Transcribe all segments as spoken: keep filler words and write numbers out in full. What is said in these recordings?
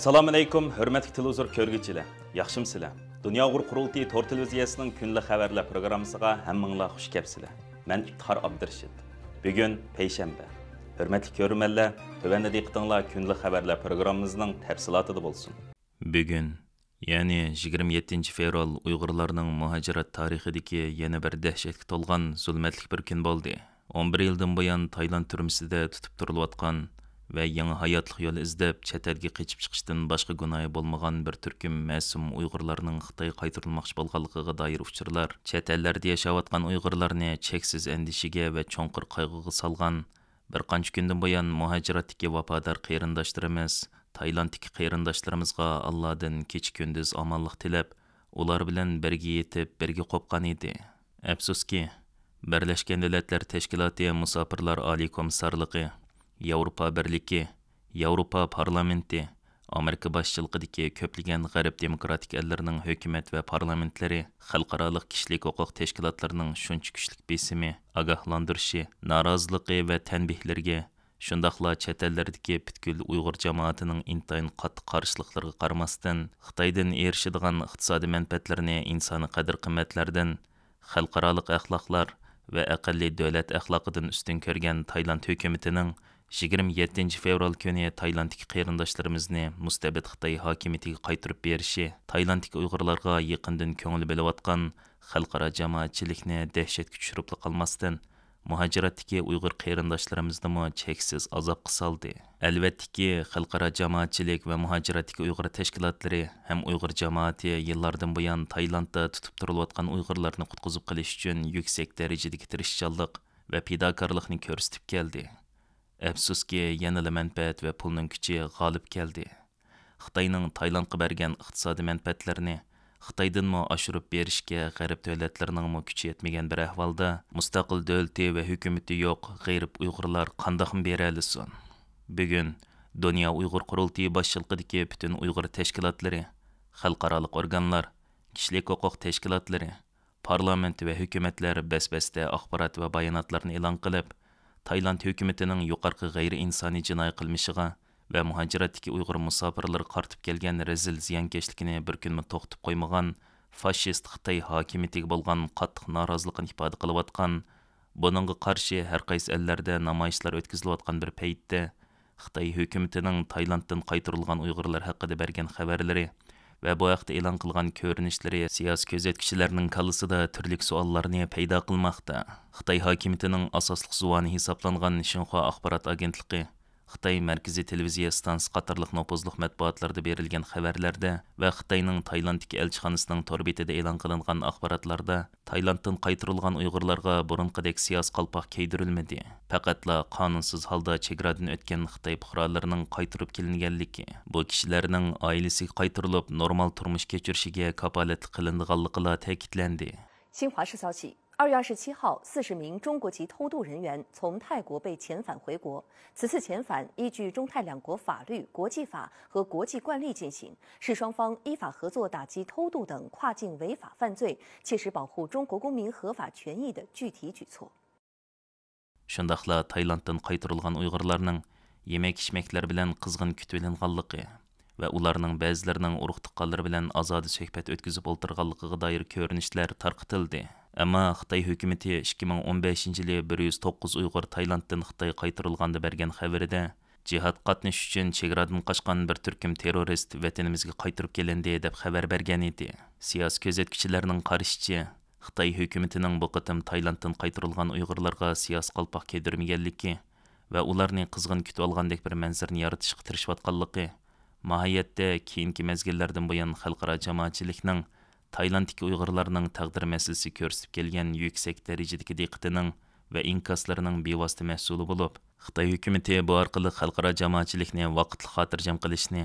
ئەسسالامۇئەلەيكۇم، ھۆرمەتلىك تېلېۋىزور كۆرگۈچىلەر، ياخشىمۇسىلەر؟ دۇنيا ئۇيغۇر قۇرۇلتىيى تور تېلېۋىزىيەسىنىڭ كۈندىلىك خەۋەرلەر پروگراممىسىغا ھەممىڭلار خۇش كەپسىلەر. مەن ئىپتىخار ئابدۇرېشىت. بۈگۈن پەيشەنبە. ھۆرمەتلىك كۆرۈرمەنلەر، تۆۋەندە دىققىتىڭلار كۈندىلىك خەۋەرلەر پروگراممىمىزنىڭ تەپسىلاتىدا بولسۇن. بۈگۈن، يەنى يىگىرمە يەتتىنچى فېۋرال ئۇيغۇرلارنىڭ مۇھاجىرەت تارىخىدىكى يەنە بىر دەھشەتكە تولغان زۇلمەتلىك بىر كۈن بولدى. ئون بىر يىلدىن بۇيان تايلاند تۈرمىسىدە تۇتۇپ تۇرۇلۇۋاتقان ۋە يېڭى ھاياتلىق يولى ئىزدەپ چەت ئەلگە قېچىپ چىقىشتىن باشقا گۇناھى بولمىغان بىر تۈركۈم مەسۇم ئۇيغۇرلارنىڭ خىتايغا قايتۇرۇلماقچى بولغانلىقىغا دائىر ئۇچۇرلار چەت ئەللەردە ياشاۋاتقان ئۇيغۇرلارنى چەكسىز ئەندىشىگە ۋە چوڭقۇر قايغۇغا سالغان. بىر قانچە كۈندىن بۇيان مۇھاجىرەتتىكى ۋاپادار قېرىنداشلىرىمىز تايلاندتىكى قېرىنداشلىرىمىزغا ئاللادىن كېچە-كۈندۈز ئامانلىق تىلەپ، ئۇلار بىلەن بىرگە يېتىپ، بىرگە قوپقان ئىدى. ئەپسۇسكى، بىرلەشكەن دۆلەتلەر تەشكىلاتى مۇساپىرلار ئالىي كومىسسارلىقى، ياۋروپا بىرلىكى، ياۋروپا پارلامېنتى، ئامېرىكا باشچىلىقىدىكى كۆپلىگەن غەرب دېموكراتىك ئەللىرىنىڭ ھۆكۈمەت ۋە پارلامېنتلىرى خەلقئارالىق كىشىلىك ھوقۇق تەشكىلاتلىرىنىڭ شۇنچە كۈچلۈك بېسىمى، ئاگاھلاندۇرۇشى، نارازىلىقى ۋە تەنبىھلىرىگە، شۇنداقلا چەت ئەللەردىكى پۈتكۈل ئۇيغۇر جامائىتىنىڭ ئىنتايىن قاتتىق قارشىلىقلىرىغا قارىماستىن، خىتايدىن ئېرىشىدىغان ئىقتىسادىي مەنپەئەتلىرىنى ئىنسانىي قەدىر-قىممەتلەردىن، خەلقئارالىق ئەخلاقلار ۋە ئەقەللىي دۆلەت ئەخلاقىدىن ئۈستۈن كۆرگەن تايلاند ھۆكۈمىتىنىڭ يىگىرمە يەتتىنچى فېۋرال كۈنى تايلاندتىكى قېرىنداشلىرىمىزنى مۇستەبىت خىتاي ھاكىمىيىتىگە قايتۇرۇپ بېرىشى تايلاندتىكى ئۇيغۇرلارغا يېقىندىن كۆڭۈل بۆلۈۋاتقان خەلقئارا جامائەتچىلىكنى دەھشەتكە چۈشۈرۈپلا قالماستىن، مۇھاجىرەتتىكى ئۇيغۇر قېرىنداشلىرىمىزنىمۇ چەكسىز ئازابقا سالدى. ئەلۋەتتىكى، خەلقئارا جامائەتچىلىك ۋە مۇھاجىرەتتىكى ئۇيغۇر تەشكىلاتلىرى ھەم ئۇيغۇر جامائىتى يىللاردىن بۇيان تايلاندتا تۇتۇپ تۇرۇلۇۋاتقان ئۇيغۇرلارنى قۇتقۇزۇپ قېلىش ئۈچۈن يۈكسەك دەرىجىدىكى تىرىشچانلىق ۋە پىداكارلىقنى كۆرسىتىپ كەلدى. ئەپسۇسكى، يەنىلا مەنپەئەت ۋە پۇلنىڭ كۈچى غالىب كەلدى. خىتاينىڭ تايلاندقا بەرگەن ئىقتىسادىي مەنپەئەتلىرىنى خىتايدىنمۇ ئاشۇرۇپ بېرىشكە غەرب دۆلەتلىرىنىڭمۇ كۈچى يەتمىگەن بىر ئەھۋالدا، مۇستەقىل دۆلىتى ۋە ھۆكۈمىتى يوق غېرىب ئۇيغۇرلار قانداقمۇ بېرەلىسۇن؟ بۈگۈن دۇنيا ئۇيغۇر قۇرۇلتىيى باشچىلىقىدىكى پۈتۈن ئۇيغۇر تەشكىلاتلىرى، خەلقئارالىق ئورگانلار، كىشىلىك ھوقۇق تەشكىلاتلىرى، پارلامېنت ۋە ھۆكۈمەتلەر بەس-بەستە ئاخبارات ۋە باياناتلارنى ئېلان قىلىپ، تايلاند ھۆكۈمىتىنىڭ يۇقىرىقى غەيرىئىنسانىي جىنايى قىلمىشىغا ۋە مۇھاجىرەتتىكى ئۇيغۇر مۇساپىرلىرىغا قارىتىپ كەلگەن رەزىل زىيانكەشلىكىنى بىر كۈنمۇ توختىتىپ قويمىغان فاشىست خىتاي ھاكىمىيىتىگە بولغان قاتتىق نارازىلىقىنى ئىپادە قىلىۋاتقان، بۇنىڭغا قارشى ھەر قايسى ئەللەردە نامايىشلار ئۆتكۈزۈلۈۋاتقان بىر پەيتتە، خىتاي ھۆكۈمىتىنىڭ تايلاندتىن قايتۇرۇلغان ئۇيغۇرلار ھەققىدە بەرگەن خەۋەرلىرى ۋە بۇ ھەقتە ئېلان قىلغان كۆرۈنۈشلىرى سىياسىي كۆزەتكۈچىلەرنىڭ كاللىسىدا تۈرلۈك سوئاللارنى پەيدا قىلماقتا. خىتاي ھاكىمىيىتىنىڭ ئاساسلىق زۇۋانى ھېسابلانغان شىنخۇا ئاخبارات ئاگېنتلىقى، خىتاي مەركىزىي تېلېۋىزىيەسى ئىستانسىسى قاتارلىق نوپۇزلۇق مەتبۇئاتلاردا بېرىلگەن خەۋەرلەردە ۋە خىتاينىڭ تايلاندتىكى ئەلچىخانىسىنىڭ تور بېتىدە ئېلان قىلىنغان ئاخباراتلاردا تايلاندتىن قايتۇرۇلغان ئۇيغۇرلارغا بۇرۇنقىدەك سىياسىي قالپاق كىيدۈرۈلمىدى. پەقەتلا قانۇنسىز ھالدا چېگرادىن ئۆتكەن خىتاي پۇقرالىرىنىڭ قايتۇرۇپ كېلىنگەنلىكى، بۇ كىشىلەرنىڭ ئائىلىسىگە قايتۇرۇلۇپ نورمال تۇرمۇش كەچۈرۈشىگە كاپالەتلىك قىلىنىدىغانلىقىلا تەكىتلەندى. 新华社消息，二月二十七号，四十名中国籍偷渡人员从泰国被遣返回国。此次遣返依据中泰两国法律、国际法和国际惯例进行，是双方依法合作打击偷渡等跨境违法犯罪，切实保护中国公民合法权益的具体举措。 شۇنداقلا تايلاندتىن قايتۇرۇلغان ئۇيغۇرلارنىڭ يېمەك-ئىچمەكلەر بىلەن قىزغىن كۈتۈۋېلىنغانلىقى ۋە ئۇلارنىڭ بەزىلىرىنىڭ ئۇرۇق-تۇغقانلىرى بىلەن ئازادە سۆھبەت ئۆتكۈزۈپ ئولتۇرغانلىقىغا دائىر كۆرۈنۈشلەر تارقىتىلدى. ئەمما خىتاي ھۆكۈمىتى ئىككى مىڭ ئون بەشىنچى يىلى بىر يۈز توققۇز ئۇيغۇر تايلاندتىن خىتايغا قايتۇرۇلغاندا بەرگەن خەۋىرىدە، جىھاد قاتنىشىش ئۈچۈن چېگرادىن قاچقان بىر تۈركۈم تېررورىست ۋەتىنىمىزگە قايتۇرۇپ كېلىندى، دەپ خەۋەر بەرگەن ئىدى. سىياسىي كۆزەتكۈچىلەرنىڭ قارىشىچە، خىتاي ھۆكۈمىتىنىڭ بۇ قېتىم تايلاندتىن قايتۇرۇلغان ئۇيغۇرلارغا سىياسىي قالپاق كىيدۈرمىگەنلىكى ۋە ئۇلارنى قىزغىن كۈتۈۋالغاندەك بىر مەنزىرىنى يارىتىشقا تىرىشىۋاتقانلىقى، ماھىيەتتە كېيىنكى مەزگىللەردىن بۇيان خەلقئارا جامائەتچىلىكنىڭ تايلاندتىكى ئۇيغۇرلارنىڭ تەقدىر مەسىلىسىگە كۆرسىتىپ كەلگەن يۈكسەك دەرىجىدىكى دىققىتىنىڭ ۋە ئىنكاسلىرىنىڭ بىۋاسىتە مەھسۇلى بولۇپ، خىتاي ھۆكۈمىتى بۇ ئارقىلىق خەلقئارا جامائەتچىلىكنى ۋاقىتلىق خاتىرجەم قىلىشنى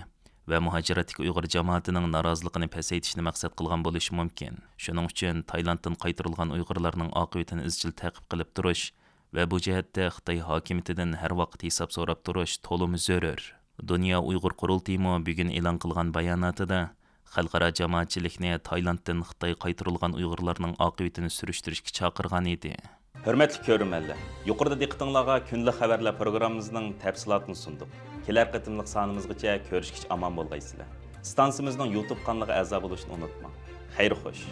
ۋە مۇھاجىرەتتىكى ئۇيغۇر جامائىتىنىڭ نارازىلىقىنى پەسەيتىشنى مەقسەت قىلغان بولۇشى مۇمكىن. شۇنىڭ ئۈچۈن تايلاندتىن قايتۇرۇلغان ئۇيغۇرلارنىڭ ئاقىۋىتىنى ئىزچىل تەقىب قىلىپ تۇرۇش ۋە بۇ جەھەتتە خىتاي ھاكىمىيىتىدىن ھەر ۋاقىت ھېساب سوراپ تۇرۇش تولىمۇ زۆرۈر. دۇنيا ئۇيغۇر قۇرۇلتىيىمۇ بۈگۈن ئېلان قىلغان باياناتىدا، خەلقئارا جامائەتچىلىكنى تايلاندتىن خىتايغا قايتۇرۇلغان ئۇيغۇرلارنىڭ ئاقىۋىتىنى سۈرۈشتۈرۈشكە چاقىرغان ئىدى. ھۆرمەتلىك كۆرۈرمەنلەر، يۇقىرىدا دىققىتىڭلارغا كۈندىلىك خەۋەرلەر پروگراممىمىزنىڭ تەپسىلاتىنى سۇندۇق. كېلەر قېتىملىق سانىمىزغىچە كۆرۈشكىچە ئامان بولغايسىلەر. ئىستانسىمىزنىڭ يۇتۇب قانىلىغا ئەزا بولۇشنى ئۇنتۇماڭ. خەير خوش.